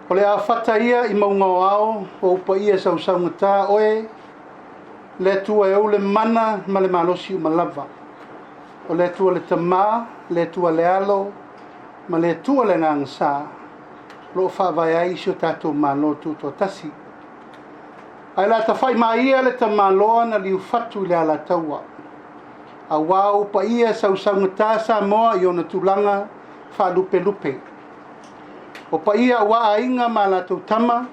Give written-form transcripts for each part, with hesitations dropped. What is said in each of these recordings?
O le afata ia i mauga o ao, o ou paia sausaugata oe, le Atua e ou le mana ma le malosi uma lava. O le Atua le Tama, le Atua le Alo, ma le Atua le Agaga Sa, o lo o faavae ai si o tatou Malo Tutoatasi. Ae o le a tafai ia le tamaloa na liufatu i le Alataua, aua ou paia sausaugata Samoa i ona tulaga faalupelupe. O paia aua aiga ma latou tama,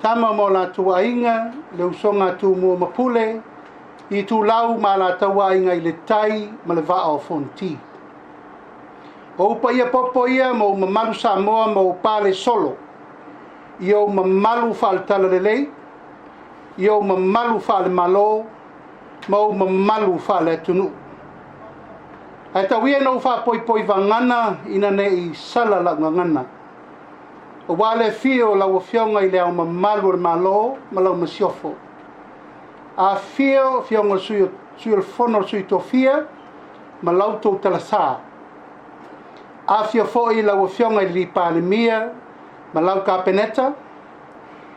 tama ma o latou aiga, le usoga a Tumua ma Pule, Itulau ma Alataua, Aiga i le Tai ma le Vaa o Fonoti. O ou paia popo ia ma ou mamalu Samoa ma ou pale solo, i ou mamalu faale-talalelei, i ou mamalu faale-Malo, ma ou mamalu faale-atunuu. Ae tau ia ina ou faapoipoi vagana ina ne i sala lau gagana. Aua le afio o lau Afioga i le Ao Mamalu o le Malo ma lau Masiofo. Afifio Afioga o Sui o le Fono o Sui Tofia ma la outou talasa. Afifio foi lau Afioga i le Palemia ma lau Kapeneta.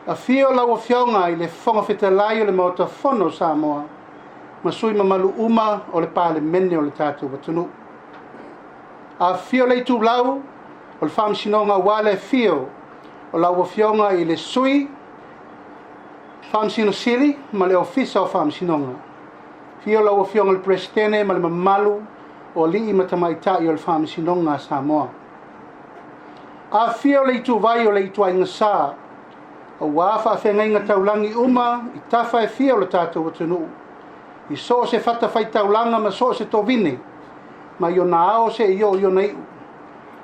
Afio lau Afioga i le Fofoga Fetalai o le Maota Fono o Samoa ma sui mamalu uma o le Palemene o le tatou atunuu. Afifio le itulau o le Faamasinoga aua le afio o lau Afioga i le Sui Faamasino Sili ma le Ofisa o Faamasinoga. Afio lau Afioga i le Peresetene ma le mamalu o alii ma tamaitai o le Faamasinoga a Samoa. Afifio le ituvai o le ituaiga sa, aua faafeagaiga taulagi uma i tafa e fia o le tatou atunuu, i so o se fatafaitaulaga ma so o se tovine, mai ona ao seia oo i ona iu,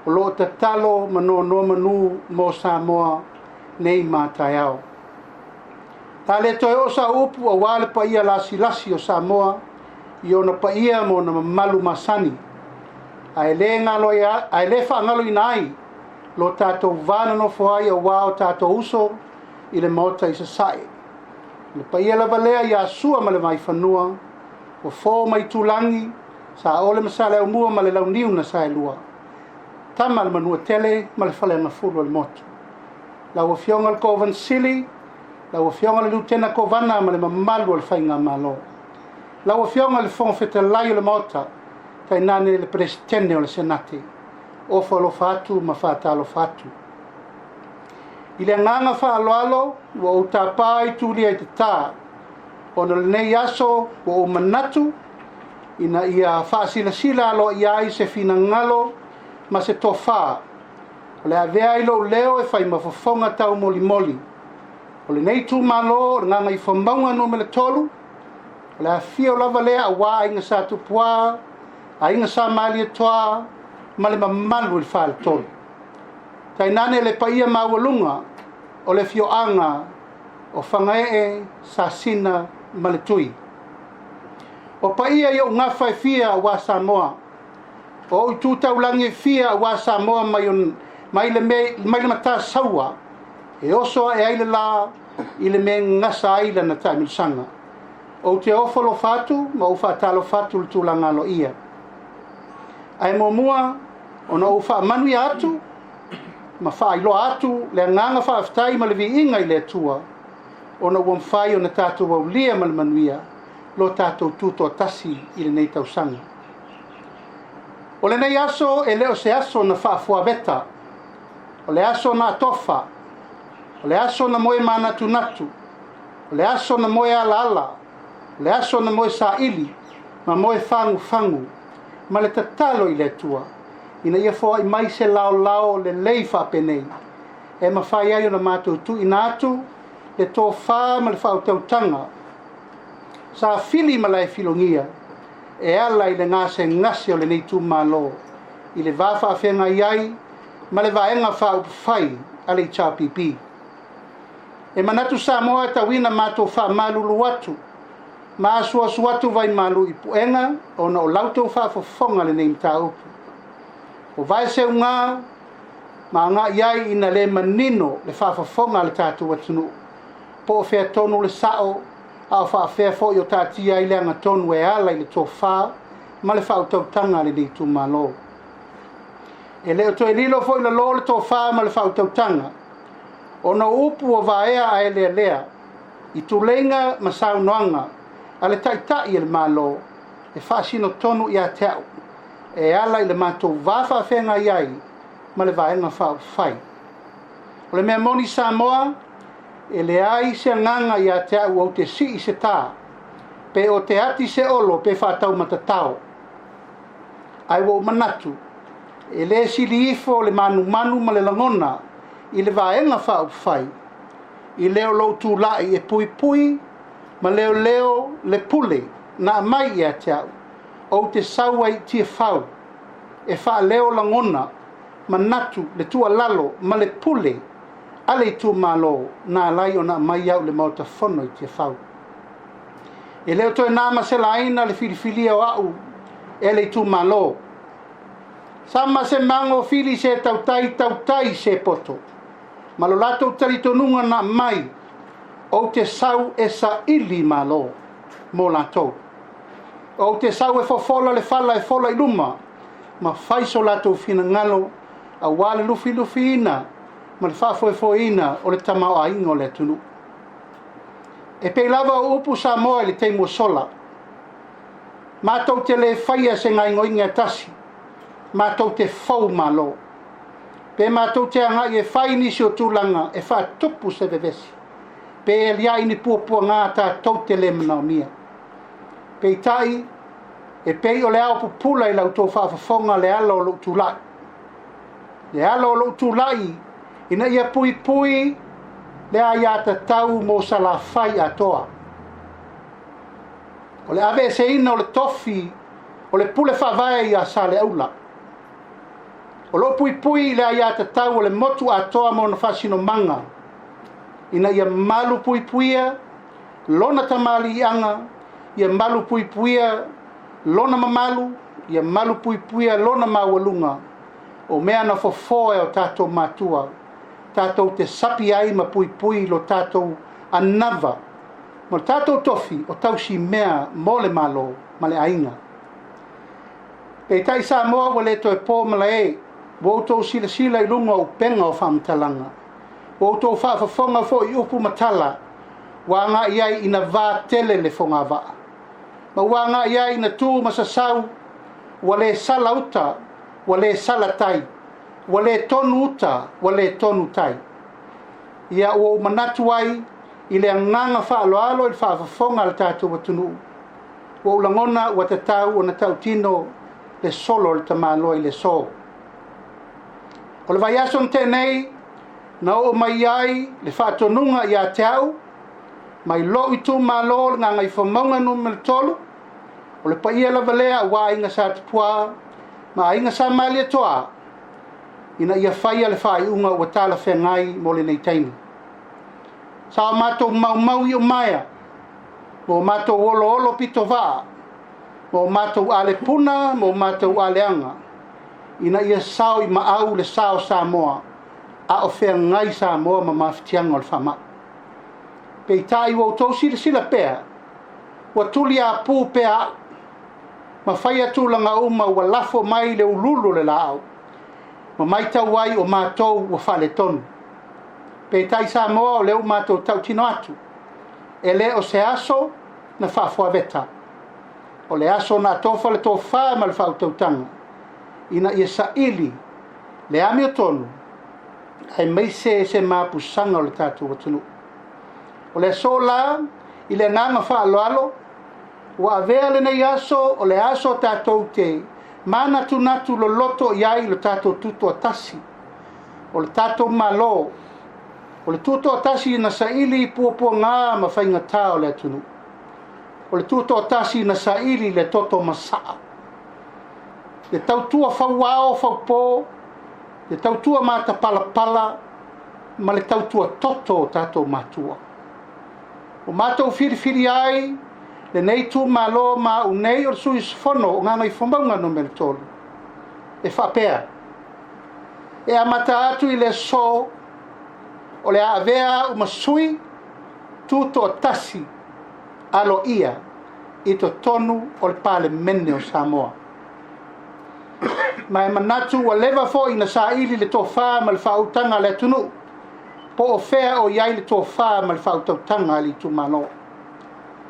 o lo o tatalo ma nonomanu mo Samoa nei ma taeao. Ta le toe oo sau upu aua le paia lasilasi o Samoa i ona paia ma ona mamalu masani, ae le faagaloina ai lo tatou va nonofo ai aua o tatou uso i le Maota i Sasae. O le paia lava lea ia Sua ma le Vaifanua, o Fofo ma Aitulagi, Saole ma Saleaaumua ma le Launiu na Saelua, Tama a le Manuatele ma le Faleagafulu o le Motu. Lau Afioga i le Kovana Sili, lau Afioga i le Lutena Kovana ma le mamalu o le Faigamalo. Lau Afioga i le Fofoga Fetalai o le Maota, tainane le Peresetene o le Senate, ofo alofa atu ma faatalofa atu. I le agaga faaaloalo ua ou tapa i Tulia i Tata, ona o lenei aso ua ou manatu ina ia faasilasila aloaia ai se finagalo ma se tofa o le avea ai lou leo e fai ma fofoga taumolimoli o lenei itumalo o le Gagaifomauga Nu.3, o le afifio lava lea aua Aiga Sa Tupuā, Aiga Sa Malietoa ma le mamalu i le Faletolu. Tainane le paia maualuga o le afioaga o Fagaee, Sasina ma le Tui. O paia i ou gafa e fia aua Samoa, o ou itu taulagi e fia aua Samoa mai le Matasaua e oso ae ai le la i le mea e gasa ai lana taamilosaga. Ou te ofo alofa atu ma ou faatalofa atu i le tulaga aloaia. Ae muamua ona ou faamanuia atu ma faailoa atu le agaga faafetai ma le viiga i le Atua, ona ua mafai ona tatou aulia ma le manuia lo tatou tutoatasi i lenei tausaga. O lenei aso e le o se aso na faafuaveta, o le aso na atofa, o le aso na moe manatunatu, o le aso na moe alaala, o le aso na moe saili ma moe fagufagu, ma le tatalo i le Atua ina ia foai mai se laolao lelei faapenei e mafai ai ona matou tuuina atu le tofa ma le faautautaga sa fili ma laefilogia e ala i le gasegase o lenei itumalo i le va faafeagai ai ma le Vaega Faaupufai a le HRPP. E manatu Samoa e tauina matou faamalulu atu ma asuasu atu vaimalu i puega ona o la outou faafofoga lenei mataupu. O vaeseuga ma agai ai ina le manino le faafofoga a le tatou atunuu, po o fea tonu le sao, a o faafefea foi o taatia ai le agatonu e ala i le tofa ma le faautautaga a lenei itumalo. E le o toe lilo foi lalo le tofa ma le faautautaga. Ona o upu ua vaea ae lealea i tuleiga ma saunoaga a le Taitai e le Malo e faasino tonu ia te au e ala i le matou va faafeagai ai ma le Vaega Faaupufai. O le mea moni Samoa, e leai se agaga ia te au ou te sii se tā, pe o te ati se olo pe faataumatatao. Ae ua ou manatu, e le sili ifo le manumanu ma le lagona i le Vaega Faaupufai i le o lou tulai e puipui ma leoleo le pule na aumai ia te au, ou te sau ai i Tiafau e faaleo lagona, manatu, le tuualalo ma le pule a le itumalo na ala ai ona aumai au i le Maota Fono i Tiafau. E le o toe na ma se laina le filifilia o au e le itumalo. Sama se mago fili se tautai tautai se poto ma lo latou talitonuga na aumai ou te sau e saili malo mo latou. Ou te sau e fofola le fala e fola i luma ma fai so latou finagalo aua le lufilufiina ma le faafoefoeina o le tamaoaiga o le atunuu. E pei lava o upu Samoa i le taimi ua sola, matou te le faia se gaoioiga e tasi, matou te fou malo. Pe matou te agai e fai nisi o tulaga e faatupu se vevesi, pe aliae ni puapuaga tatou te le manaomia. Peitai, e pei o le ao pupula i la outou faafofoga le ala o lou tulai. Le ala o lou tulai ina ia puipui le aiatatau mo Salafai atoa. O le aveeseina o le tofi o le pule faavae ia Saleaula. O lo o puipui i le aiatatau o le motu atoa ma ona faasinomaga ina ia malu puipuia lona tamaliiaga, ia malu puipuia lona mamalu, ia malu puipuia lona maualuga, o mea na fofoa e o tatou matua, tatou te sapi ai ma puipui lo tatou anava ma lo tatou tofi o tausimea mo le Malo ma le aiga. Peitai Samoa ua le toe po malae, ua outou silasila i luga o upega o faamatalaga, ua outou faafofoga foi i upu ma tala ua agai ai ina va tele le fogavaa, ma ua agai ai ina tu ma sasau, ua le sala uta, ua le sala tai, ua le tonu uta, ua le tonu tai. Ia ua ou manatu ai i le agaga faaaloalo i le faafofoga a le tatou atunuu, ua ou lagona ua tatau ona tautino le solo o le tamaloa i le aso. O le vaiaso na tea nei, na oo mai ai le faatonuga ia te au, mai lou itumalo o le Gagaifomauga Nu.3, o le paia lava lea aua Aiga Sa Tupua ma Aiga Sa Malietoa, ina ia faia le faaiuga ua talafeagai mo lenei taimi. Sa o matou maumau i umaea, ma o matou oloolo pitovaa, ma o matou alepuna ma o matou aleaga, ina ia sao i maau le sa o Samoa, a o feagai Samoa ma mafatiaga o le faamai. Peitai ua outou silasila pea, ua tuliapu pea au, ma faia tulaga uma ua lafo mai le ululu o le laau, ma matau ai o matou ua faaletonu. Peitai Samoa o lea ua matou tautino atu, e le o se aso na faafuaveta, o le aso na atofa le tofa ma le faautautaga ina ia saili le amiotonu aemaise se mapusaga o le tatou atunuu. O le aso la i le agaga faaaloalo, ua avea lenei aso o le aso tatou te manatunatu loloto i ai lo tatou tutoatasi, o le tatou Malo, o le tutoatasi na saili i puapuaga ma faigata o le atunuu, o le tutoatasi na saili le toto masaa, le tautua fauao faupo, le tautua matapalapala ma le tautua toto o tatou matua. Ua matou filifili ai lenei itumalo ma au nei o le sui usufono o Gagaifomauga Nu.3 e faapea, e amata atu i le aso o le a avea au ma sui tutoatasi aloaia i totonu o le Palemene o Samoa. Ma e manatu ua leva foi na saili le tofa ma le faautaga a le atunuu. Po o fea o i ai le tofa ma le faautautaga a le itumalo.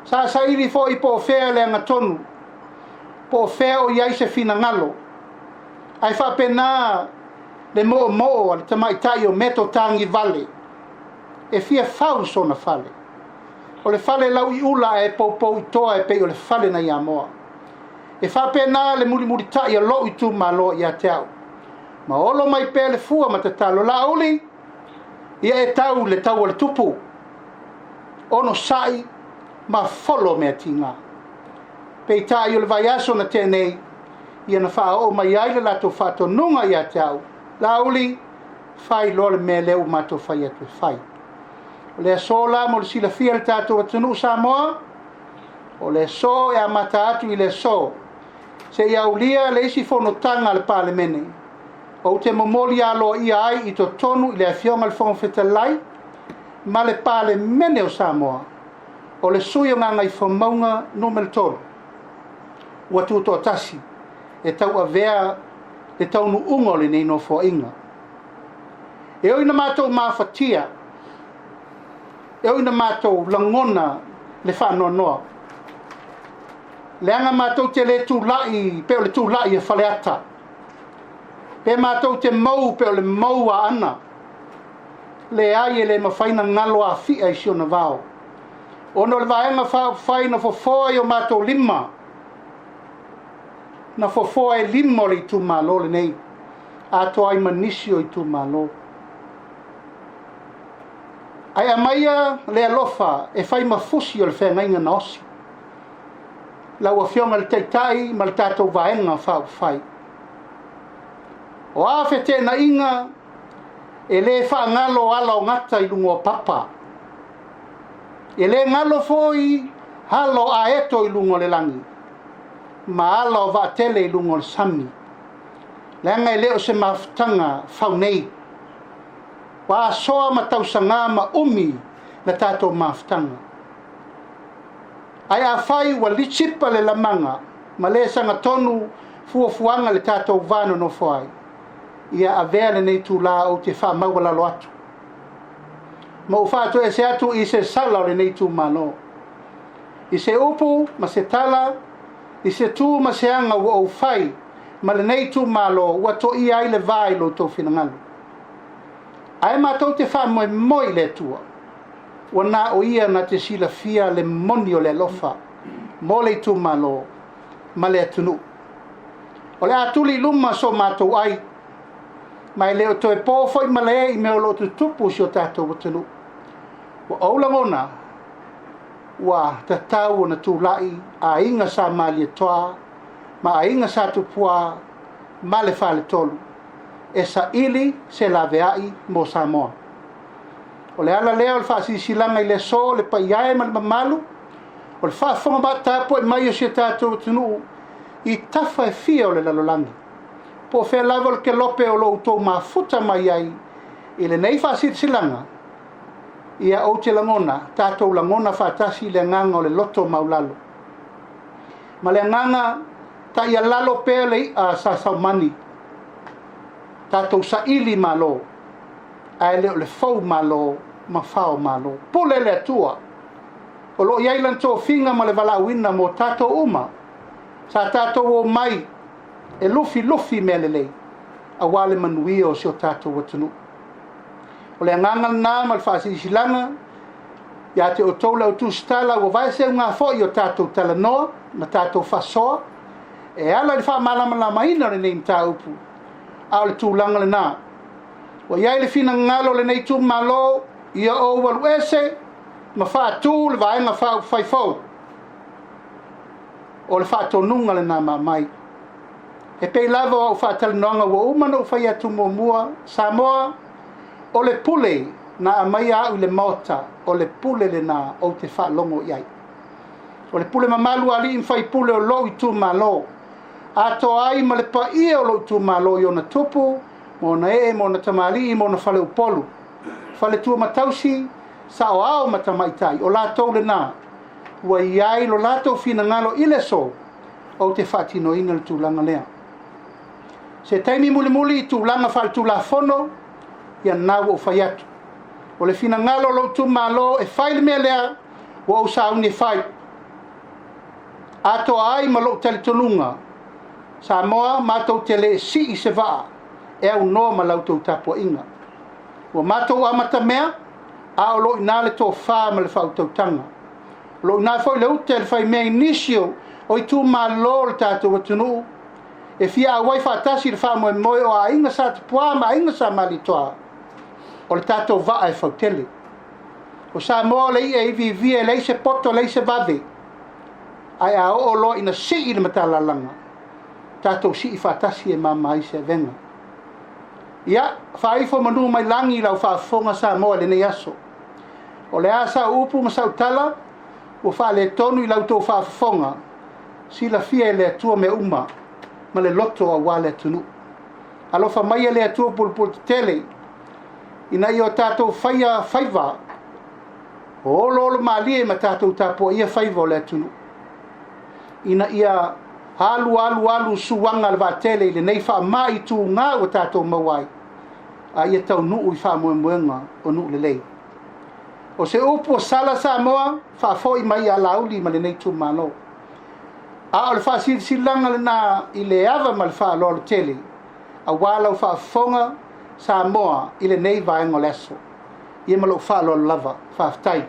Sa saili foi po o fea le agatonu, po o fea o i ai se finagalo, ae faapena le moomoo a le tamaitai o Meto Tagivale e fia fau sona fale. O le fale lau i ula ae poupou i toa e pei o le fale nai Amoa. E faapena le mulimulitai a lou itumalo ia te au. Ma olo mai pea le fua ma tatalo, Laauli, ia e tau le tau a le tupu, onosai ma folo mea tiga. Peitai o le vaiaso na tea nei, ia na faaoo mai ai le latou faatonuga ia te au, Laauli, fai loa le mea lea ua matou fai atu e fai. O le aso la mo le silafia e le tatou atunuu Samoa, o le aso e amata atu i le aso, seia aulia le isi fonotaga a le Palemene, ou te momoli aloaia ai i totonu i le Afioga i le Fofoga Fetalai ma le Palemene o Samoa, o le sui usufono o Gagaifomauga Nu.3, ua tutoatasi e tauavea le taunuuga o lenei Nofoaiga. E ui ina matou mafatia, e ui ina matou lagona le faanoanoa, leaga matou te le tulai pei o le tulai a Faleata, pe matou te mou pei o le mou a Aana. Leai, e le mafai ona galo Afia i si ona vao, ona o le Vaega Faaupufai na fofoa i o matou lima, na fofoa e lima o le itumalo lenei, atoa ai ma nisi o itumalo. Ae aumaia le alofa e fai ma fusi o le feagaiga na osi. Lau Afioga i le Taitai ma le tatou Vaega Faaupufai. O a feteenaiga, e le faagalo ala o gata i luga o papa. E le galo foi ala o aeto i luga o le lagi, ma ala o vaatele i luga o le sami. Leaga e le o se mafutaga fau nei. Ua asoa ma tausaga ma umi le tatou mafutaga. Ae afai ua lisipa le lamaga ma le sagatonu fuafuaga i le tatou va nonofo ai, ia avea lenei itula ou te faamaualalo atu ma ou faatoese atu i se sala o lenei itumalo, i se upu ma se tala, i se tu ma se aga ua ou fai ma lenei itumalo ua toia ai le va i lo outou finagalo. Ae matou te faamoemoe i le Atua, ua na o Ia na te silafia le moni o le alofa mo le itumalo ma le atunuu. O le a tuli i luma so matou ai, ma e le o toe po foi malae i mea o lo o tutupu i si o tatou atunuu. Ua ou lagona, ua tatau ona tulai aiga sa Malietoa ma aiga sa Tupua ma le Faletolu e saili se laveai mo Samoa. O le ala lea o le faasilasilaga i le aso, le paia e ma le mamalu, o le faafofoga tapuai mai o si o tatou atunuu i tafa e fia o le lalolagi. Po o fea lava o le kelope o lo o outou mafuta mai ai i lenei faasilasilaga, ia ou te lagona, tatou lagona faatasi le agaga o le loto maualalo. Ma le agaga taialalo pea le i'a sa saumani, tatou saili malo, ae le o le fou malo ma fao malo. Pule le Atua, o lo o i ai lana tofiga ma le valaauina mo tatou uma, sa tatou omai e lufilufi mea lelei, aua le manuia o si o tatou atunuu. O le agaga lena ma le faasilasilaga ia te outou le au tusitala ua vaeseuga foi o tatou talanoa ma tatou faasoa e ala i le faamalamalamaina o lenei mataupu, a o le tulaga lena. Ua i ai le finagalo o lenei itumalo ia ou alu ese ma faatu le Vaega Faaupufai fou. O le faatonuga lena ma aumai. E pei lava o au faatalanoaga ua uma ona ou fai atu muamua, Samoa, o le pule na aumaia au i le Maota, o le pule lena ou te faalogo i ai. O le pule mamalu a alii ma faipule o lou itumalo, atoa ai ma le paia o lou itumalo i ona tupu, ma ona ee, ma ona tamalii, ma ona faleupolu, faletua ma tausi, saoao ma tamaitai, o latou lena ua i ai lo latou finagalo i le aso ou te faatinoina le tulaga lea. Se taimi mulimuli i tulaga faaletulafono, ia lena ua ou fai atu. O le finagalo o lou itumalo e fai le mea lea, ua ou sauni e fai. Atoa ai ma lou talitonuga, Samoa matou te le sii se vaa e aunoa ma la outou tapuaiga. Ua matou amatamea, a o lo o i ina le tofa ma le faautautaga. O lo o i ina foi le uta i le faimea i nisi o itumalo o le tatou atunuu e fia auai faatasi i le faamoemoe o Aiga Sa Tupua ma Aiga Sa Malietoa, o le tatou vaa e fautele. O Samoa o le i'a e iviivia e leai se poto leai se vave, ae a oo loa ina sii le matalalaga, tatou sii faatasi e mama ai se avega. Ia, faaifo manu mai lagi i lau faafofoga Samoa i lenei aso. O le a sau upu ma sau tala ua faaletonu i la outou faafofoga, silafia e le Atua mea uma ma le loto aua le atunuu. Alofa maia le Atua pulepuletetele ina ia o tatou faia faiva oloolomalie ma tatou tapuaia faiva o le atunuu, ina ia alu alu alu suaga a le vaatele i lenei faamai tuga ua tatou maua ai, a ia taunuu i faamoemoega o nuu lelei. O se upu ua sala Samoa, faafoi mai ia Laauli ma lenei itumalo. A o le faasilasilaga lena i le ava ma le faaaloalo tele, aua lau faafofoga Samoa i lenei vaega o le aso. Ia ma lou faaaloalo lava. Faafetai.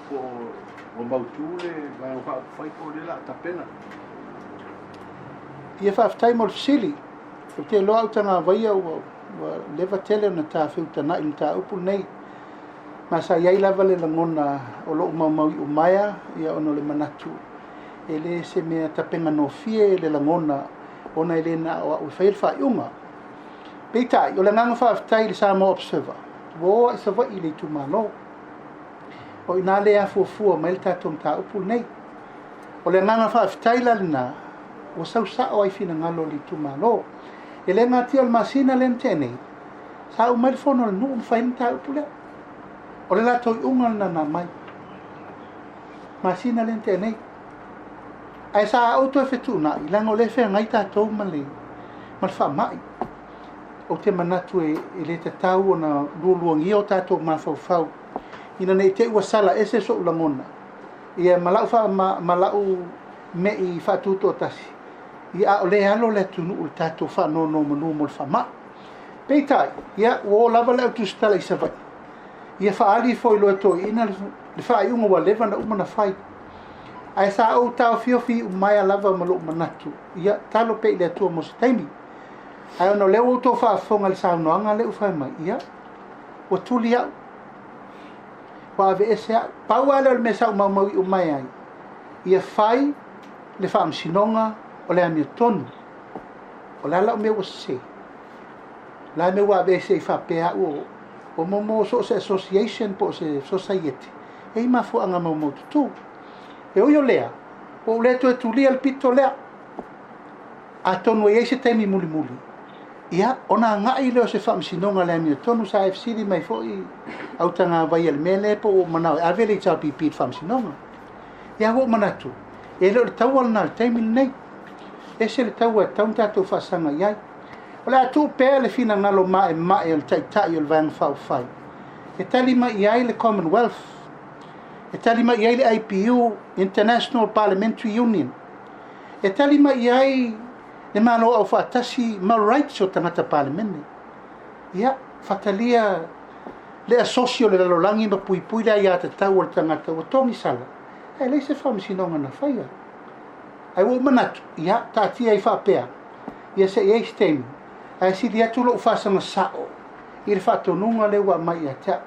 Po o ua mautu le Vaega Faaupufai po o lea o le a tapena? Ia faafetai mo le fesili. Ou te iloa Autagavaia ua leva tele ona ta feutaga'i i le mataupu lenei. Ma sa i ai lava le lagona o lou maumau iumaea, ia ona o le manatu e le se mea tapenagofie le lagona ona e le na o au e faia le faaiuga. Peitai, o le agaga faafetai i le Samoa Observer, ua o lava i Savaii i le itumalo. O i ina lea e afuafua mai ai le tatou mataupu lenei. O le agaga faafetai la lena, ua sau sao lava i finagalo o le itumalo. E le natia o le masina lea na tea nei, sa uma ai le fono a le nuu ma fai ai le mataupu lea. O le latou iuga lena na aumai, masina lea na tea nei. Ae sa ou toe fetuunai, leaga o lea e feagai tatou ma le faamai. Ou te manatu e le tatau ona lualuagia o tatou mafaufau ina ne i te i ua sala ese sou lagona ia ma lau ma lau mei faatutoatasi, ia a o lea e alo le atunuu i le tatou faanonomanu mo le faamai. Peitai, ia ua oo lava le au tusitala i Savaii, ia faaali ifo i loa e toeaiina le faaiuga ua leva ona uma ona fai. Ae sa ou taofiofi iumaea lava ma lou manatu, ia talo pea i le Atua mo se taimi. Ae ona o lea ua outou faafofoga i le saunoaga lea ua fai mai, ia, ua tuli au, ua aveese au. Pau lava lea o le mea sa ou maumau iumaea ai, ia fai le faamasinoga o le amiotonu. O le a lau mea ua sese? O le a le mea ua aveese ai faapea au o mo so o se association po o se sosaiete, e i ai mafuaaga maumaututu. E ui o lea, ua ou le toe tulia le pito lea. Atonu e i ai se taimi mulimuli, ia, ona agai lea o se faamasinoga i le amiotonu. Sa e fesili mai foi Autagavaia i le mea lea po ua ou manao e ave le HRPP i le faamasinoga. Ia ua ou manatu, e le o le taua lena i le taimi lenei. E ese le taua e tatau ona tatou faasaga i ai. O le a tuu pea le finagalo maemae o le Taitai o le Vaega Faaupufai e tali mai i ai le Commonwealth, e tali mai i ai le IPU, International Parliamentary Union, e tali mai i ai le Malo Aufaatasi ma rights o tagata Palemene. Ia, faatalia le asosi o le lalolagi ma puipui le aiatatau a le tagata ua togisala, ae leai se faamasinoga na faia. Ae ua ou manatu, ia, taatia ai faapea, ia se i ai se taimi, ae sili atu lou faasaga sao i le faatonuga lea ua aumai ia te au.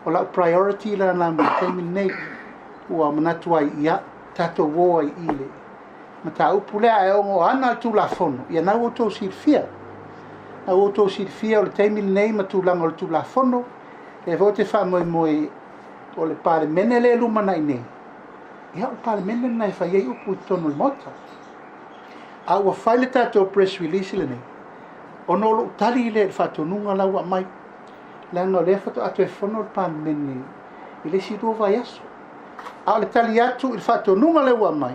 O lau priority la lena mo le taimi lenei, ua manatu ai, ia, tatou o ai i le mataupu lea, ae ona o ana le Tulafono, ia na ua outou silafia. Na ua outou silafia o le taimi lenei ma tulaga o le Tulafono, lea foi ou te faamoemoe o le Palemene lea e lumanai nei, ia o le Palemene lena e fai ai upu i totonu o le Maota. A ua fai le tatou press release lenei, ona o lou tali lea i le faatonuga la ua aumai, leaga o lea faatoa toe fono le Palemene i le isi 2 vaiaso. A o le tali atu i le faatonuga lea ua aumai,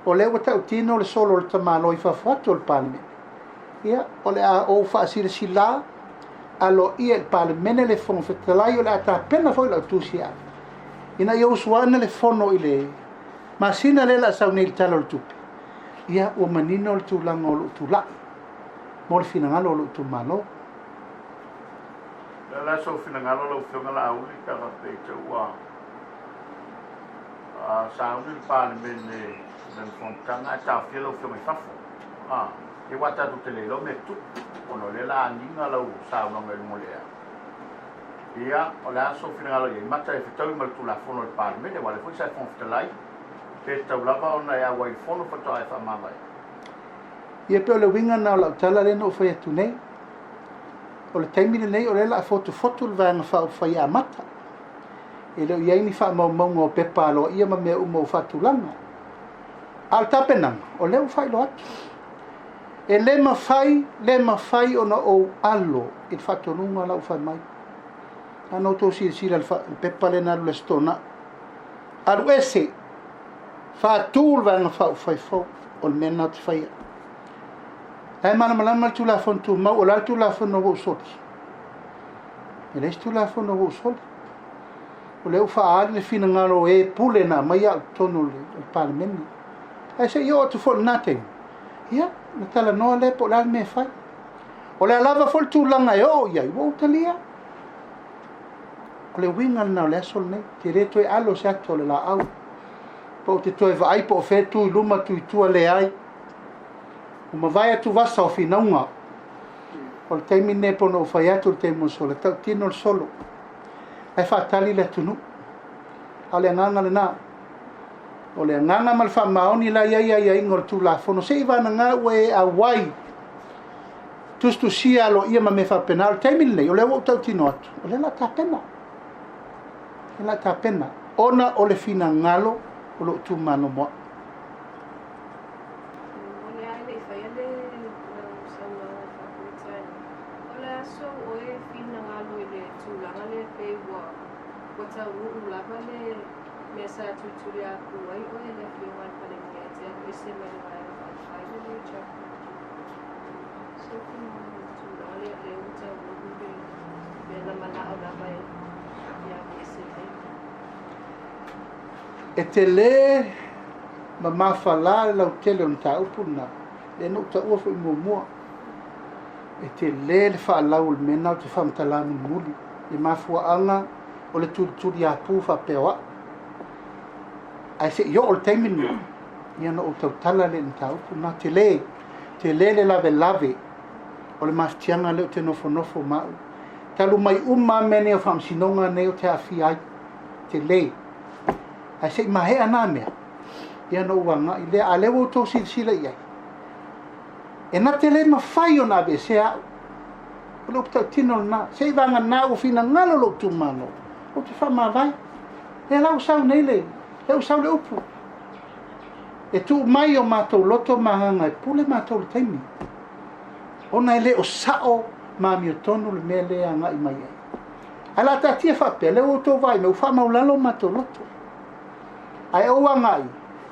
o lea ua tautino le solo o le tamaloa i fafo atu o le Palemene. Ia, o le a ou faasilasila aloaia i le Palemene le Fofoga Fetalai o le a tapena foi lau tusi e ave, ina ia usuina le Fono i le masina lea o le a sau nei i le Tala o le Tupe, ia ua manino le tulaga o lou tulai mo le finagalo o lou itumalo. O le a la sou finagalo lau Afioga Laauli pe a faapea i te i ua sauni le Palemene i lana fonotaga ae taofia lau Afioga i fafo? Ia aua tatou te le iloa mea e tutupu ona o lea o le a agiga lau saunoaga i luga o le ea. Ia, o le a sou finagalo i ai? Mata e fetaui ma le Tulafono a le Palemene, aua o lea foi sa e Fofoga Fetalai, pe tatau lava ona e auai i le Fono faatoa e faamavae? Ia pei o le uiga lena o lau tala lea na ou fai atu nei. O le taimi lenei o lea o le a fotufotu le Vaega Faaupufai e amata. E le o i ai ni faamaumauga o pepa aloaia ma mea uma ua faatulaga. A o le tapenaga, o lea ua faailoa atu. E le mafai, le mafai ona ou alo i le faatonuga la ua fai mai. Na ona outou silasila i le pepa lea na alu i le Aso Toonai. Alu ese, faatu le Vaega Faaupufai fou, o le mea lena ou te faia. La e malamalama le Tulafono Tumau, o le a le Tulafono ua ou soli? E leai se Tulafono ua ou soli. O lea ua faaali le finagalo o e pule na aumai au i totonu o le Palemene. Ae se i oo atu foi i lena taimi, ia, ona talanoa lea po o le a le mea e fai. O le a lava foi le tulaga e oo i ai, ua ou talia. O le uiga lena o le aso lenei, ou te le toe alo se ata o le laau, pe ou te toe vaai po o fea e tu i luma tu i tua, leai. Ua mavae atuvasa o finauga. O le taimi lenei e pei ona ou fai atu i le taimi ua sola, e tautino le solo, ae faatali le atunuu. A o le agaga lena. O le agaga ma le faamaoni la e i ai aiaiga o le Tulafono, seiavagana ua e auai, tusitusia aloaia ma mea faapena. O le taimi lenei, o lea ua ou tautino atu, o lea o le a tapena. O lea o le a tapena, ona o le finagalo o lou itumalo mo au. O le a le i faia le lau saunoaga i le faa-Peretania, o le a sou oe finagalo i le tulaga lea pei ua ua taunuu lava le mea sa tulituliaupu ai oe e le Afioga a le Palemia e te alu ese mai le Vaega Faaupufai le HRPP? Sou finagalo i le tulaga lea lea ua taunuu le mea na manao lava e aveese ai? E tele ma mafala le lautele o le mataupu lena, lea na ou taua foi muamua. E tele le faalau o le mea lena ou te faamatala mulimuli, i mafuaaga o le tulituliapu faapea o au. Ae se i oo i le taimi lena, ia ona ou tautala lea i le mataupu lena. Tele, tele le lavelave o le mafatiaga lea ou te nofonofo ma au. Talu mai uma lava mea nei o faamasinoga nei ou te aafia ai. Tele. Ae se i maea na mea, ia ona ou agai lea. A o lea ua outou silasila i ai, e na te le mafai ona aveesea au. O le upu tautino lena. Se i vagana ua finagalo lou itumalo, ou te faamavae. Lea la ua sau nei le, lea ua sau le upu. E tuu mai o matou loto ma agaga e pule matou i le taimi, ona e le o sao ma amiotonu le mea lea e agai mai ai. Ae o le a taatia faapea, lea ua outou vaai mai, ua faamaulalo o matou loto. Ae ou agai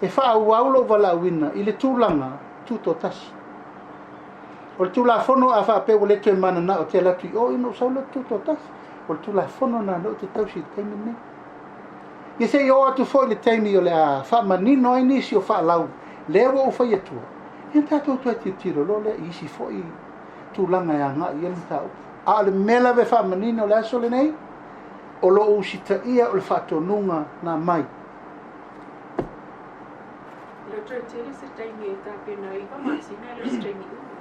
e faaauau lou valaauina i le tulaga tutoatasi. O le Tulafono a faapea ua le toe mananao ou te alu atu i o, ia ona ou sau lea ou te tutoatasi. O le Tulafono lena lea ou te tausi i le taimi lenei. Ia se i oo atu foi le taimi o le a faamanino ai nisi o faalau lea ua ou fai atua, ia ona tatou toe tilotilo loa lea i isi foi tulaga e agai i ai le mataupu. A o le mea lava e faamanino i le aso lenei, o lo o usitaia o le faatonuga na aumai. E le o toe tele se taimi e tapena ai, 9 masina e le o se taimi umi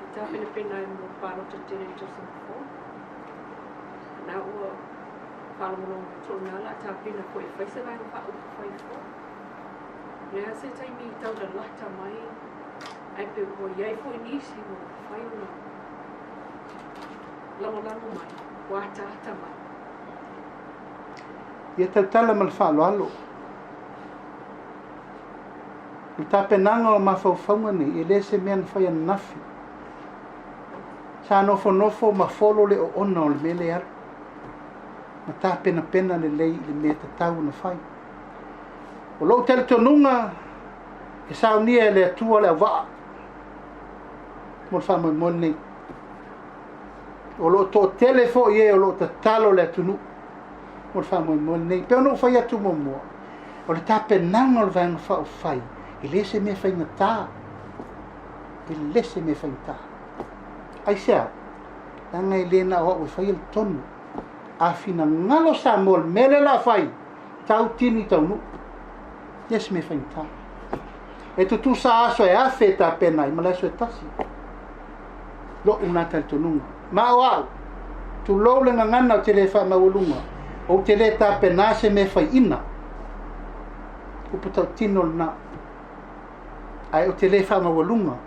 e tapenapena ai mo le palota tele i le tausaga fou. A na ua faalogologo atu o lena o le a tapena foi e fai se vaega faaupufai fou. O le a se taimi i tau lalata mai ae pe ua i ai foi nisi ua mafai ona lagolago mai, ua ataata mai. Ia tautala ma le faaaloalo. O le tapenaga o mafaufauga nei, e le se mea na fai ananafi. Sa nofonofo ma folo le oona o le mea lea e alu, ma tapenapena lelei i le mea e tatau ona fai. O lou talitonuga, e saunia e le Atua le auvaa. mo le faamoemoe lenei. O lo o toatele foi e o lo o tatalo le atunuu mo le faamoemoe lenei. E pei ona ou fai atu muamua, o le tapenaga o le Vaega Faaupufai, e le se mea faigata. E le se mea faigata. Aisea? Leaga e le na o au e faia le tonu. A finagalo Samoa i le mea lea o le a fai, tau tini taunuu. E le se mea faigata. E tutusa aso e afe e tapena ai ma le aso e tasi. Lou lena talitonuga. Ma o au, tulou le gagana ou te le faamaualuga, ou te le tapena se mea faiina. Upu tautino lena. Ae ou te le faamaualuga.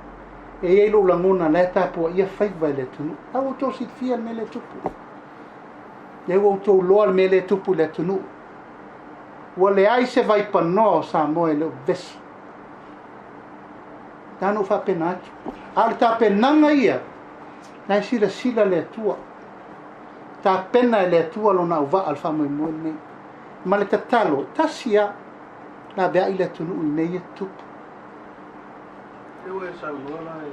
E i ai lou lagona la e tapuaia faiva e le atunuu. La ua outou silafia le mea lea e tupu. Lea ua outou iloa le mea lea e tupu i le atunuu. Ua leai se vaipanoa o Samoa e le o vevesi. Na ona ou faapena atu. A o le tapenaga ia, na e silasila le Atua. Tapena e le Atua lona auvaa le faamoemoe lenei. Ma le tatalo, e tasi lava, laveai le atunuu i mea ia tutupu. Lea ua e saunoa la e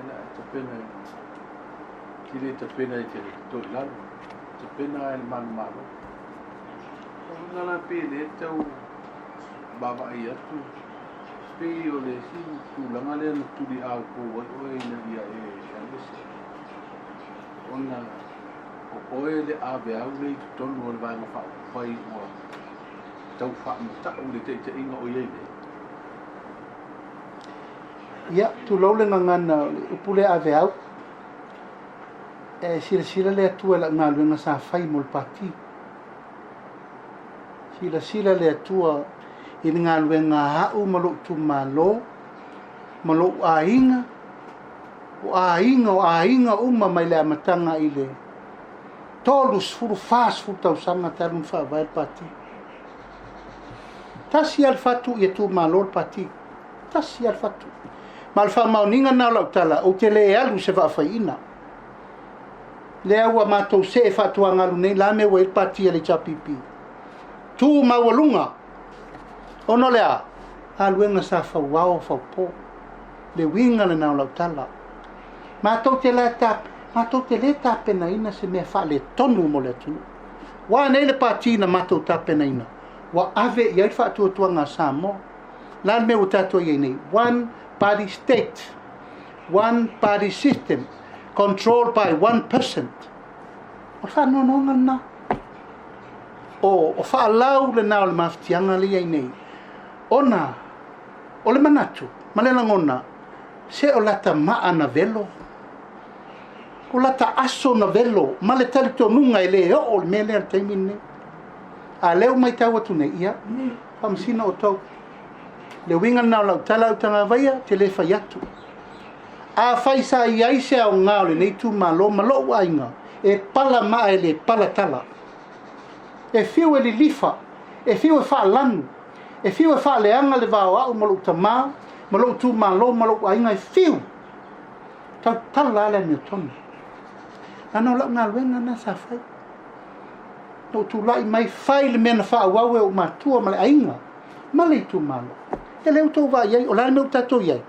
le a tapena i te le tapena i te toilalo, tapena lava i le manumalo. O uiga la pei e le tau vaavaai atu pei o le isi tulaga lea na tuliaupu ai oe ina ia e alu ese ona o oe le aveau lea i totonu o le Vaega Faaupufai ua tau faamatau le taitaiga o i ai nei. Ia, tulou le gagana o le upu lea aveau. E silasila le Atua i lau galuega sa fai mo le Pati. Silasila le Atua i le galuega a au ma lou itumalo ma lou aiga, o aiga, o aiga uma mai le amataga i le 30, 40 tausaga talu ona faavae le Pati. Tasi lava le fatu ia tumalo le Pati. Tasi lava le fatu. Ma o le faamaoniga lena o lau tala, ou te le alu i se vaafaiina. Lea ua matou see faatuagalu nei, la mea ua i ai le Pati a le HRPP. Tu maualuga, ona o le a? Galuega sa fauao faupo. Le uiga lena o lau tala. Matou te la ta, matou te le tapenaina se mea faaletonu mo le atunuu. Ua nei le Pati na matou tapenaina, ua ave i ai le faatuatuaga a Samoa. La le mea ua tatou i ai nei, one party state, one party system, controlled by one person. O le faanoanoaga lena. O, o faalau lena o le mafatiaga lea i ai nei. Ona, o le manatu ma le lagona, se o lata maa na velo, o lata aso na velo, ma le talitonuga e le oo le mea lea i le taimi lenei. A lea ua matau atu nei, ia, faamasino outou. Le uiga lena o lau tala Autagavaia, te le fai atu. Afai sa i ai se aoga o lenei itumalo ma lou aiga, e pala maa e le pala tala. E fiu e lilifa, e fiu e faalanu, e fiu e faaleaga le va o au ma lou tama, ma lou itumalo ma lou aiga, e fiu. Tautala lava le amiotonu. Leaga o lau galuega lena sa fai. Na ou tulai mai fai le mea na faaauau e ou matua ma le aiga ma le itumalo. Ia lea ua outou vaai ai, o le a le mea ua tatou i ai?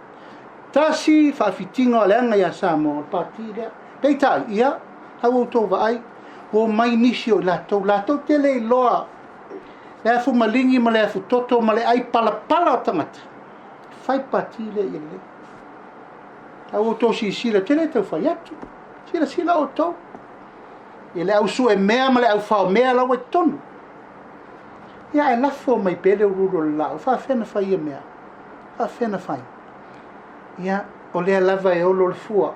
Tasi faafitiga o le aga ia Samoa, o le pati lea. Peitai, ia, la ua outou vaai, ua omai nisi o i latou, latou te le iloa le afu maligi ma le afu toto ma le ai palapala o tagata. Fai pati lea ia lelei. La ua outou silasila, ou te le tau fai atu. Silasila outou. I le au sue mea ma le au fao mea la ua i totonu. Ia ae lafo mai pea le uluulu o le laau, faafefea ona fai ia mea? Faafefea ona fai? Ia, o lea lava e olo le fua.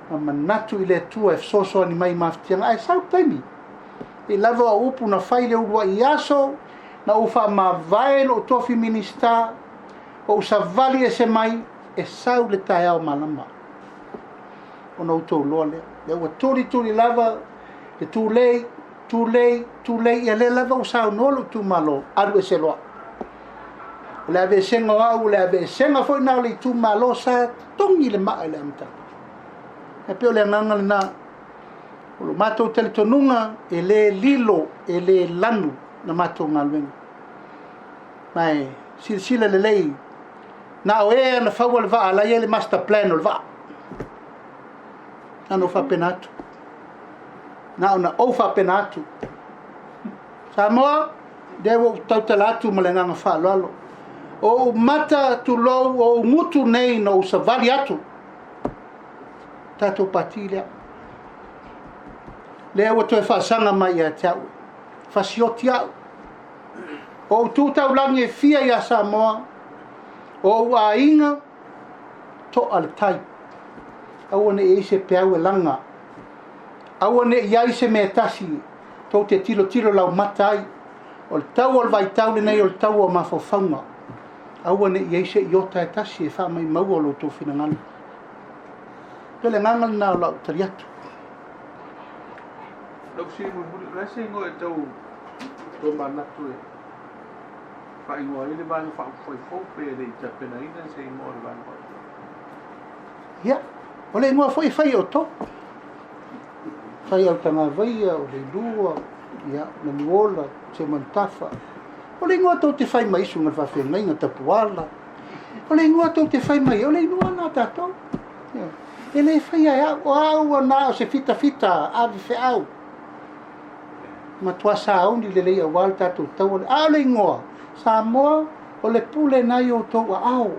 Ma manatu i le Atua e fesoasoani mai i mafatiaga, ae sau le taimi. I lava o upu na fai i le uluai aso, na ou faamavae lou tofi Minisita, ou savali ese mai, e sau le taeao malama. Ona outou loa lea. Lea ua tulituli lava le tulei, tulei, tulei, ia lea lava ua saunoa lou itumalo, alu ese loa. O le aveesega o au, o le aveesega foi na o le itumalo sa togi le maa i le amataga. E pei o le agaga lena. O lo matou talitonuga e le lilo, e le lanu na matou galuega. Ma e silasila lelei Na o e na faua le vaa la i ai le master plan o le vaa. Na ona ou faapena atu. Na ona ou faapena atu. Samoa, lea ua ou tautala atu ma le agaga faaaloalo. O ou mata, tulou, o ou gutu nei na ou savali atu. Tatou pati lea. Lea ua toe faasaga mai ia te au. Fasioti au. O ou tu taulagi e fia ia Samoa. O ou aiga, toa le tai. Aua ne i ai se peau e laga. Aua ne i ai se mea e tasi tou te tilotilo laumata ai. O le tau o le vaitau lenei o le tau o mafaufauga. Aua ne i ai se iota e tasi e faamaimaua lo outou finagalo. O le agaga lena o lau tali atu. Lau fesili mulimuli, o le a se igoa e tau tomanatu e faaigoa ai le Vaega Faaupufai fou pe le i tapenaina se igoa o le Vaega Faaupufai? Ia, o le igoa foi e fai e outou. Fai Autagavaia, o Leilua, ia, Manuola, Seumanutafa. O le igoa tou te fai mai susuga i le faafeagaiga Tapuala. O le igoa tou te fai mai, o le igoa lena a tatou. E le faia e au, o au na o se fitafita ave feau. Matua sauni lelei aua le tatou taua. A o le igoa, Samoa, o le pule na i outou aao.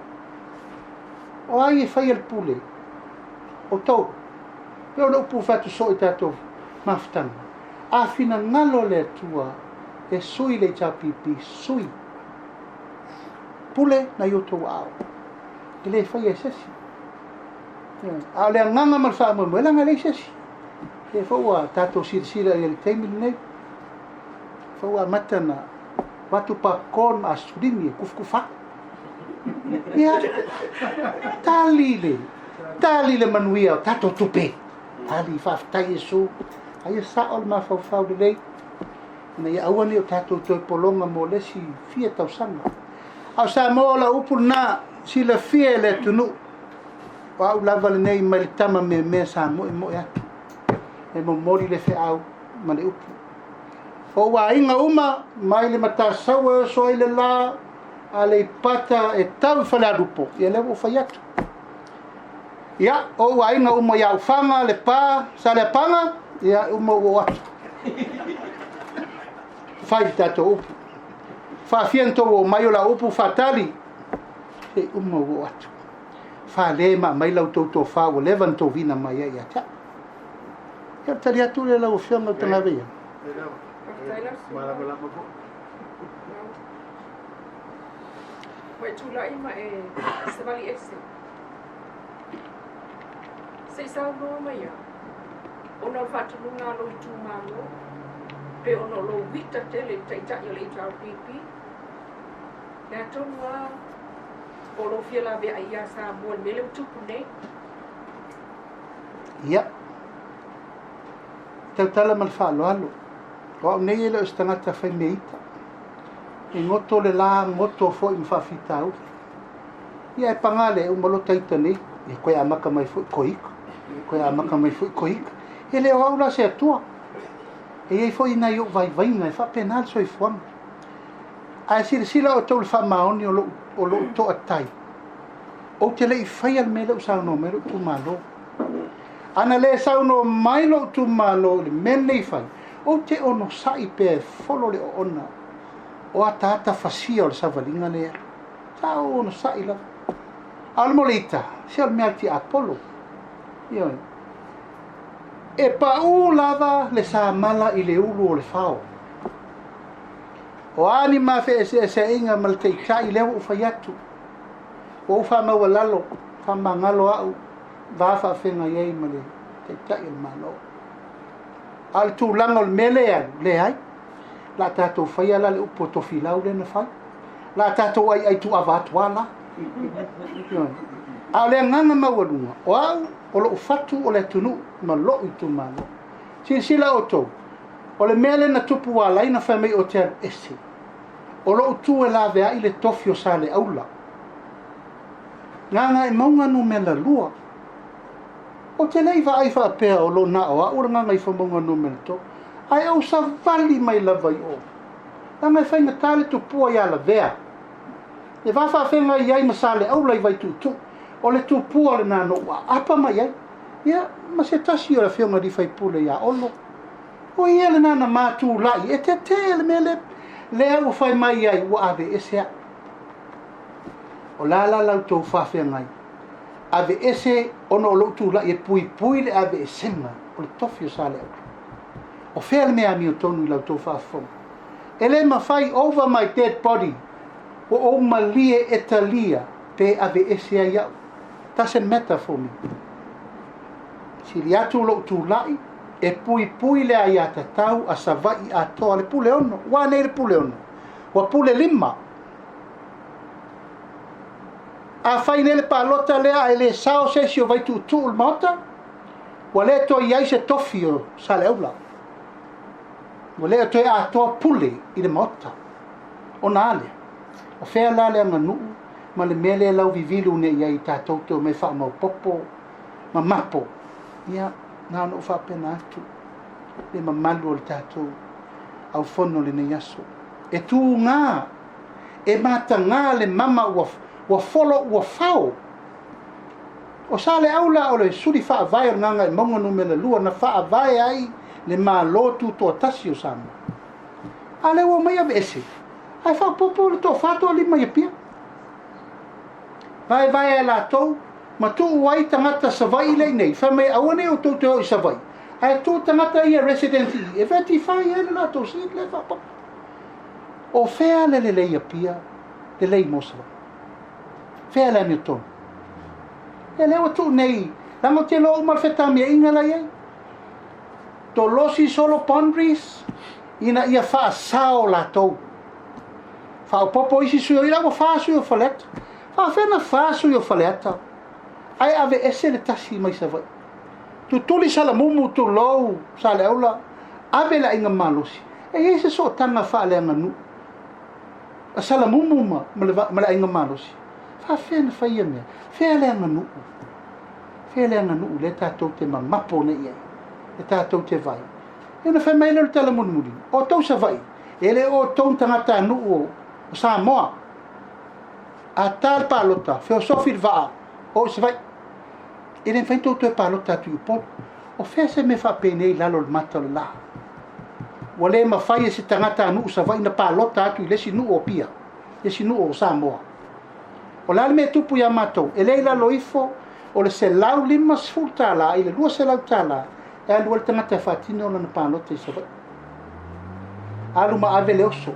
O ai e faia le pule? Outou. Pei o le upu ua fai atu soo i tatou mafutaga. A finagalo le Atua e sui le HRPP, sui. Pule na i outou aao. E le faia e se isi. A o le agaga ma le faamoemoe, leaga e leai se isi. Lea foi ua tatou silasila i le taimi lenei. Foi ua amata na avatu popcorn ma asulimi e kufukufa. Ia, tali le, tali le manuia o tatou tupe. Tali, faafetai Iesu. Aia sao le mafaufau lelei. Ina ia aua ne i o tatou toe pologa mo le isi fia tausaga. A o Samoa o lau upu lena, silafia e le atunuu. O au lava lenei mai le tama meamea sa moemoe atu. E momoli le feau ma le upu. O ou aiga uma, mai le Matasaua e oso ai le la, Aleipata e tau i Falealupo, ia lea ua ou fai atu. Ia, o ou aiga uma ia Ufaga, Lepa, Saleapaga, ia uma ua oo atu. Fai le tatou upu. Faafia na tou oo mai o lau upu faatali, se uma ua oo atu. Fale ma aumai la outou tofa ua leva na tovina mai ai ia te au. Ia, o le tali atu lea lau Afioga o Tagaveia. Malamalama foi. Ua e tulai ma e savali ese. Se i saunoa mai lava, ona o le faatonuga a lou itumalo, pe ona o lou ita tele i le taitai o le HRPP, le a tonu lava po o lou fia laveai ia Samoa i le mea lea ua tupu nei? Ia, tautala ma le faaaloalo, o au nei e le o se tagata fai mea ita. E goto le la, goto foi ma faafitauli. Ia e paga lea, e uma loa ta ita nei, e toe amata mai foi toe ita, toe amata mai foi toe ita. E le o au la se Atua. E i ai foi nai ou vaivaiga, e faapena le soifuaga. Ae silasila outou i le faamaoni o lou, o lou toatai. Ou te le i faia le mea lea ua saunoa mai lou itumalo. Ana le saunoa mai lou itumalo i le mea lenei e fai, ou te onosai pea e folo le oona o ataata fasia o le savaliga lea. Sa ou onosai lava. A o le moleita, se o le mea a le tiapolo. Ioe. E paū lava le samala i le ulu o le fao. O a ni ma feeseeseaiga ma le taitai, lea ua ou fai atu. Ua ou faamaualalo, faamagalo au va faafeagai ai ma le Taitai o le Malo. A o le tulaga o le mea lea e alu, leai. O le a tatou faia la le upu a Tofilau lea na fai. O le a tatou aiai tuuava atu lava la. A o le agaga maualuga, o au, o lou fatu o le atunuu ma lou itumalo. Silasila outou, o le mea lea na tupu ua ala ai ona fai mai ou te alu ese, o lou tu e laveai le tofi o Saleaula. Gagaemauga numera 2. Ou te le i vaai faapea o lo na o au le Gagaifomauga numera 3, ae ou savali mai lava i o. Leaga e faigata le tupua ia Lavea. Le va faafeagai ai ma Saleaula i Vaituutuu, o le tupua lena na ou aapa mai ai, ia, ma se tasi o le afioga i le sui usufono ia Olo. O ia lena na ma tulai e tetee le mea lea, lea ua fai mai ai ua aveese au. O le a la la outou faafeagai? Aveese ona o lou tulai e puipui le aveesega o le tofi o Saleaula. O fea le mea amiotonu i la outou faafofoga? E le mafai over my dead body ua ou malie e talia pe aveese ai au. Doesn't matter for me. Sili atu lou tulai e puipui le aiatatau a Savaii atoa le Puleono. Ua a nei le Puleono? Ua pule lima. Afai nei le palota lea ae le sao se isi o Vaituutuu i le Maota, ua le toe i ai se tofi o Saleaula. Ua le toe atoa pule i le Maota. Ona a lea? O fea la le aganuu ma le mea lea lauvivilu nei i ai tatou te omai faamaopoopo ma mapo? Ia, na ona ou faapena atu le mamalu o le tatou aufono i lenei aso. E tuga, e mataga le mama ua, ua folo ua fao. O Saleaula o le suli faavae o le Gagaemauga numera 2 na faavae ai le Malo Tutoatasi o Samoa. A lea ua omai aveese, ae faaopoopo le toafa toalima i Apia. Vaevae e latou ma tuu ai tagata Savaii lea i nei, fai mai aua ne i outou toe o i Savaii, ae tuu tagata ia resident i i e verify ai le latou seat lea e faaopoopo. O fea le lelei Apia, lelei mo Savaii? Fea le amiotonu? Ia lea ua tuu nei, leaga ou te iloa uma le fetamiaiga la e i ai. Tolosi solo boundaries ina ia faasao latou. Faaopoopo isi sui o ila ua fa sui o Faleata. Faafefea na fa sui o Faleata ae aveese le tasi mai Savaii. Tutuli Salamumu tulou Saleaula ave le aiga malosi. E i ai se sootaga faaleaganuu a Salamumu ma, ma, le, ma le aiga malosi. Faafefea na fai ia mea? Fea le aganuu? Fea le aganuu lea tatou te mamapo nei i ai, e tatou te vaai? Ia ona fai mai lea o le tala mulimuli, o outou Savaii, e le o outou ni tagatanuu o Samoa. A ta le palota, feosofi le vaa, o i Savaii. E le mafai ona outou toe palota atu i Upolu. O fea se mea faapenei i lalo o le mata o le la? Ua le mafai e se tagatanuu Savaii ona palota atu i le isi nuu o Apia, le isi nuu o Samoa. O le a le mea e tupu ia matou? E le i lalo ifo o le $150 i le $200 e alu ai le tagata e faatino lana palota i Savaii. Alu ma ave le oso.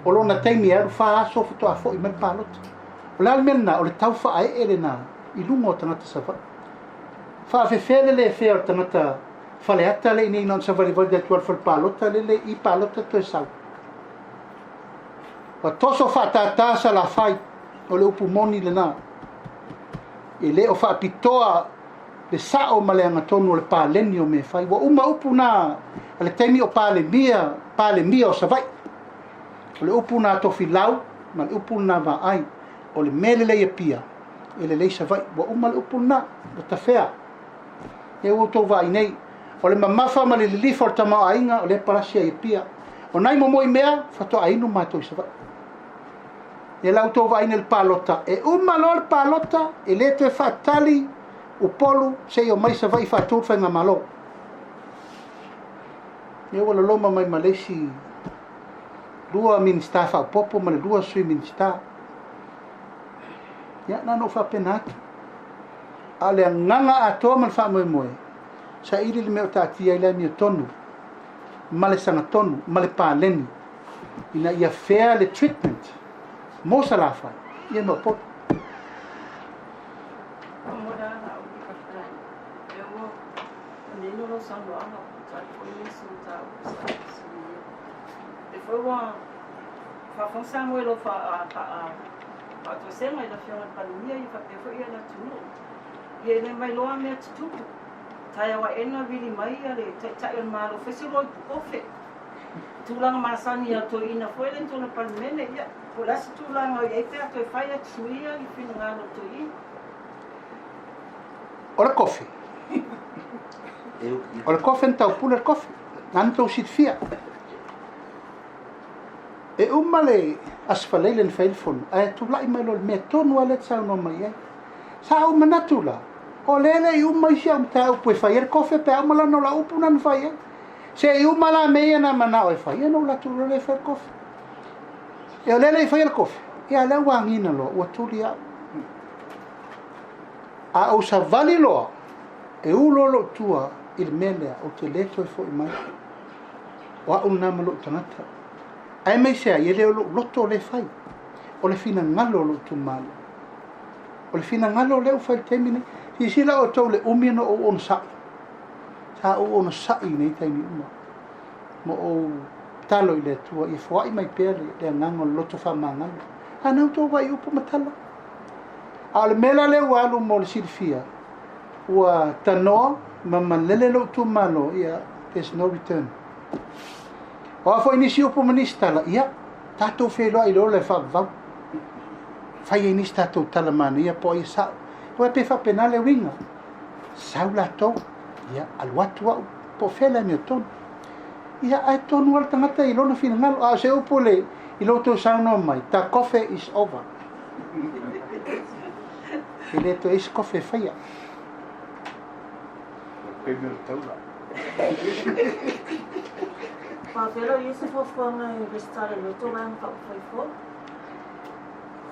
O lona taimi e alu fa aso faatoa foi mai le palota. O le a le mea lena? O le tau faaee lena i luga o tagata Savaii. Faafefea le le fea o le tagata Faleata lea i inei na ona savalivali atu lava i le fale palota lele i palota toe sau. Ua toso faatātā Salafai, o le upu moni lena. E le o faapitoa le sao ma le agatonu o le paleni o mea e fai. Ua uma upu na a le taimi o Palemia, Palemia o Savaii. O le upu na a Tofilau ma le upu lena a Vaai, o le mea lelei Apia, e lelei Savaii. Ua uma le upu lena, ua tafea. Lea ua outou vaai nei, o le mamafa ma le lilifa o le tamaoaiga o lea e palasi ai i Apia. O nai momoi mea, faatoa inu matou i Savaii. Lea la outou vaai nei i le palota, e uma loa le palota, e le toe faatali Upolu seia omai Savaii faatu le faigamalo. Lea ua loloma mai ma le isi lua Minisita faaopoopo ma le lua Sui Minisita. Ia, na ona ou faapena atu. A o le agaga atoa ma le faamoemoe, saili le mea o taatia ai le amiotonu ma le sagatonu ma le paleni ina ia fair le treatment mo Salafai ia ma Upolu. Manino lau saunoaga, tali foi nisi o mataupu sa fesiligia. O lea foi ua faafofoga Samoa i lau faatoesega i le Afioga i le Palemia ia faapea foi le atunuu. Ia e le mailoa mea tutupu, taeao aena vili mai le Taitai o le Malo fai se lua ipu kofe. Tulaga masani a toeaina foi lea i totonu o le Palemene, ia po o le a se tulaga o i ai pe a toe fai atu suia le finagalo o toeaina. O le kofe. O le kofe na taupule le kofe. Na na tou silafia. E uma le Aso Faraile na fai ai le fono, ae tulai mai loa i le mea tonu lava lea e te saunoa mai ai. Sa ou manatu la, o lea e le i uma isi au mataupu e fai ai le kofe pe a uma lana o lau upu lena na fai ai. Se i uma la mea ia na manao e fai, ia ona ou alu atu loa lea e fai le kofe. Ia o lea e le i faia le kofe, ia a o lea ua agiga loa, ua tuli au. A ou savali loa, e u loa lou tua i le mea lea, ou te le toe foi mai. O au lena ma lou tagata. Aemaise ai, e le o lou loto lea e fai, o le finagalo o lou itumalo. O le finagalo lea ua fai i le taimi lenei. Silasila outou i le umi ona ou onosai. Sa ou onosai i nei taimi uma ma ou tatalo i le Atua ia foai mai pea le agaga o le loto faamagalo. A na outou vaai i upu ma tala. A o le mea la lea ua alu mo le silafia, ua tanoa ma malele lou itumalo, ia, there's no return. O a foi nisi upu ma nisi tala, ia, tatou feiloai i le ola e faavavau. Fai ai nisi tatou tala manaia po o ai e sao. Aua e pei e faapena le uiga. Sau latou, ia, alu atu au, po o fea le amiotonu. Ia, ae tonu lava le tagata i lona finagalo. A o se upu le, i lo outou saunoa mai, the kofe is over. E le toe i ai se kofe e faia. O le taimi o le taula. Faapea lau ia se fuafuaga e resitala i loto vaega faaupufai fou?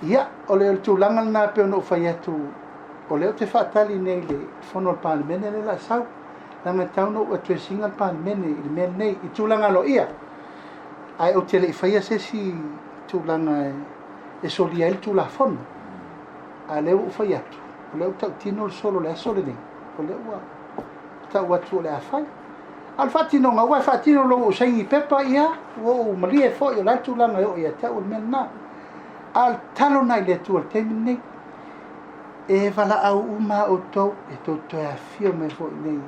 Ia, o le tulaga lena e pei ona ou fai atu, o lea ou te faatali nei i le fono a le Palemene lea o le a sau, leaga e tatau ona ou address ina le Palemene i le mea lenei, i tulaga aloaia, ae ou te le i faia se isi tulaga e solia ai le Tulafono. A o lea ua ou fai atu, o lea ua tautino le solo i le aso lenei, o lea ua tau atu o le a fai. A o le faatinoga, aua e faatino loa ua ou saini i pepa, ia, ua ou malie foi o le a le tulaga e oo ia te au o le mea lena. A o le tatalo lena i le Atua i le taimi lenei, e valaau uma lava outou, e tou te toe afifio mai foi i inei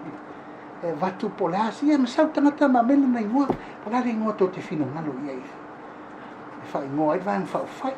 e avatu po o le a se, ia ma sau tagata ma aumai lona igoa, po o le a le igoa tou te finagalo i ai e faaigoa ai le Vaega Faaupufai.